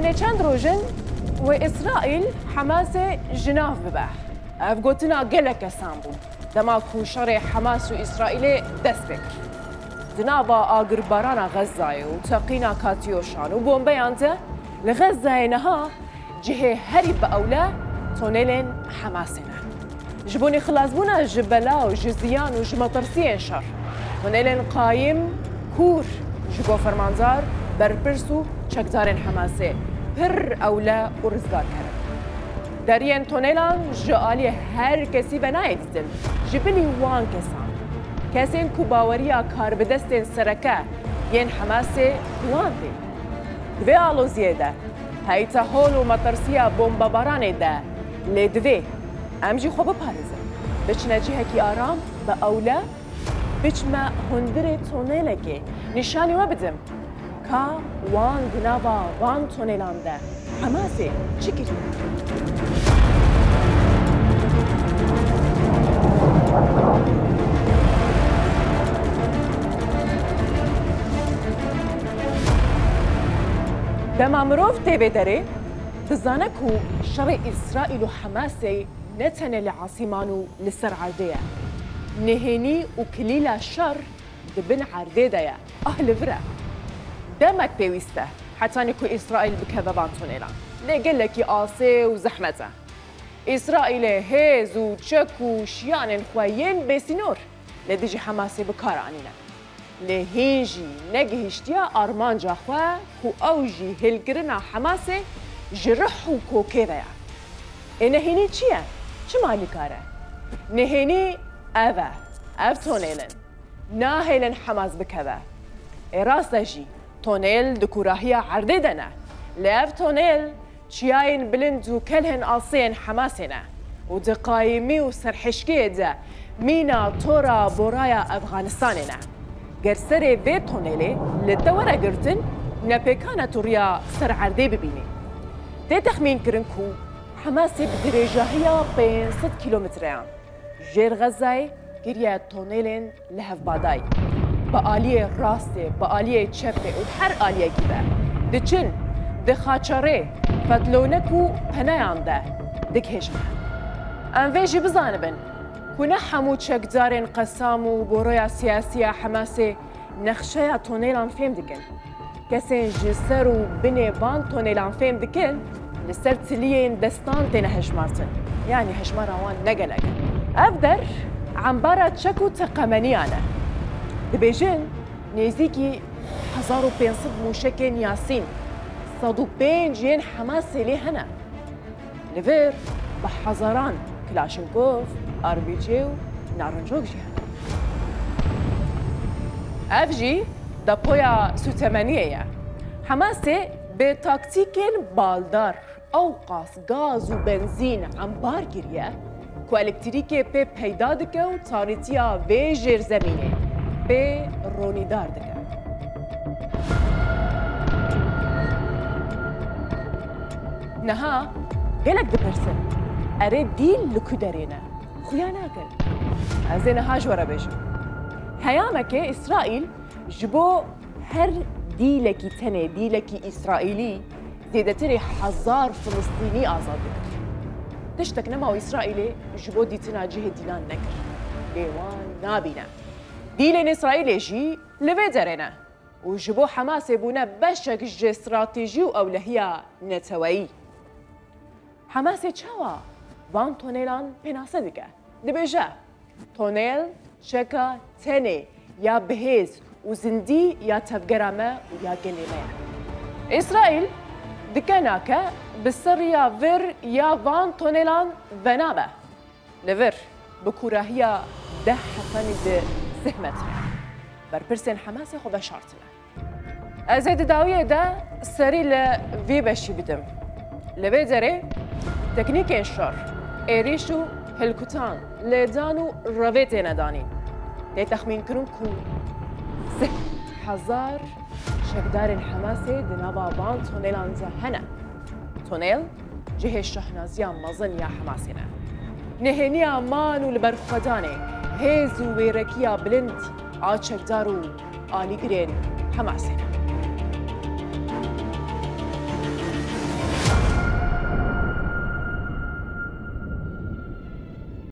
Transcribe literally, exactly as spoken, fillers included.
Lê çend roj in wê Îsraîl Hemasê ji nav bibe. Ev gotina gelek kesan bû. Dema ku şerê Hemas û Îsraîlê dest pê kir. Di nava agirbarana Xezzayê û teqîna katyoşan û bombeyan de li Xezzayê niha cihê herî bi ewle tonelên Hemasê ne. Ji bo nêxilasbûna ji bela û ji ziyan û ji metirsiyên şer, tonelên qayîm, kûr, ji bo fermandar, berpirs û çekdarên Hemasê pir ewle û rizgarker in. Deriyên tonelan ji aliyê her kesî ve nayê dîtin. Ji bilî wan kesan, kesên ku baweriya karbidestên sereke yên Hemasê bi wan tê. Di vê aloziyê de, heyta hol û metirsiya bombebaranê de lê divê em jî xwe biparêzin. Biçine cihekî aram, bi ewle biçime hundirê tonelekê. Nîşanî we bidim ka wan di nava van tonelan de Hemasê çi kiriye? Dema mirov tê vê derê, dizane ku şerê Îsraîl û Hemasê ne tenê li asîman û li ser erdê ye. Nihênî û kilîla şer di bin erdê de ye. Ah, li vir e. Demek pêwîst e, hetanî ku Îsraîl bikeve van tonelan. Lê gelekî asê û zehmet e. Îsraîlê hêz û çek û şiyanên xwe yên bêsînor li dijî Hemasê bi kar anîne. Lê hîn jî negihiştiye armanca xwe ku ew jî hêlkirina Hemasê ji rih û kokê ve ye. Ê nehênî çi ye? Çima alîkar e? Nehênî ev e. Ev tonêl in. Nahêlin Hemas bikeve. Ê rast e jî, tonêl di kûrahiya erdê de ne. Lê ev tonêl çiyayên bilind û kelhên asê yên Hemasê ne û di qayîmî û serhişkiyê de mîna tora boraya Efxanistanê ne. Ger serê vê tonêlê li te were girtin, ne pêkan e tu riya ser erdê bibînî. Tê texmîn kirin ku Hemasê bi dirêjahiya pênc sed kîlomtreyan jêr Xezayê kiriye tonêlên li hevbadayî. Bi aliyê rastê, bi aliyê çepê û her aliyekî de diçin, di xaçerê, fetlonek û penayan de digihêjin. Em vê jî bizanibin ku ne hemû çekdarên Qesam û boroya siyasî ya Hemasê nexşeya tonêlan fêm dikin. Kesên ji ser û binê van tonêlan fêm dikin, li ser tiliyên destan têne hejmartin. Yanî hejmara wan ne gelek e. Ev der embara çek û teqemeniyan e. Dibêjin nêzîkî hezar û pênc sed mûşekên Yasîn, sed û pênc yên Hemasê lê hene. Li vir bi hezaran Kilaşinkov, R P G û narincok jî hene. Ev jî depoya sûtemeniyê ye. Hemasê bi taktîkên baldar ewqas gaz û benzîn embar kiriye ku elektrîkê pê peyda dike û tarîtiya vê jêrzemînê pê ronîdar dike. Niha gelek dipirsin, erê dîl li ku derê ne? Xuya nakin. Ez ê niha ji we re bêjim. Heyameke Îsraîl ji bo her dîlekî tenê, dîlekî Îsraîlî, zêdetirê hezar Filistînî azad dikir. Tiştek nema û Îsraîlê ji bo dîtina cihê dîlan nekir. Lê wan nabîne. Dîlên Îsraîlê jî li vê derê ne. û ji bo Hemasê bûne beşek ji stratejî û ewlehiya neteweyî. Hemasê çawa van tonêlan pênase dike? Dibêje, tonêl çeka tenê ya bihêz û zindî ya tevgera me û ya gelê me ye. Îsraîl dike nake bi ser riya vir ya van tonêlan venabe. Li vir, bi kûrahiya deh hefanî di sih metre, berpirsên Hemasê xwe veşartine. Ez ê di dawiyê de serî li vî beşî bidim. Li vê derê teknîkên şer, êrîş û hilkutan, lêdan û revê têne danîn. Tê texmînkirin ku sih hezar çekdarên Hemasê di nava van tonêlan de hene. Tonêl cihê şahnaziya mezin ya Hemasê ne. Nihêniya man û liberxwedanê, hêz û wêrekiya bilind a çekdar û alîgirên Hemasê ne.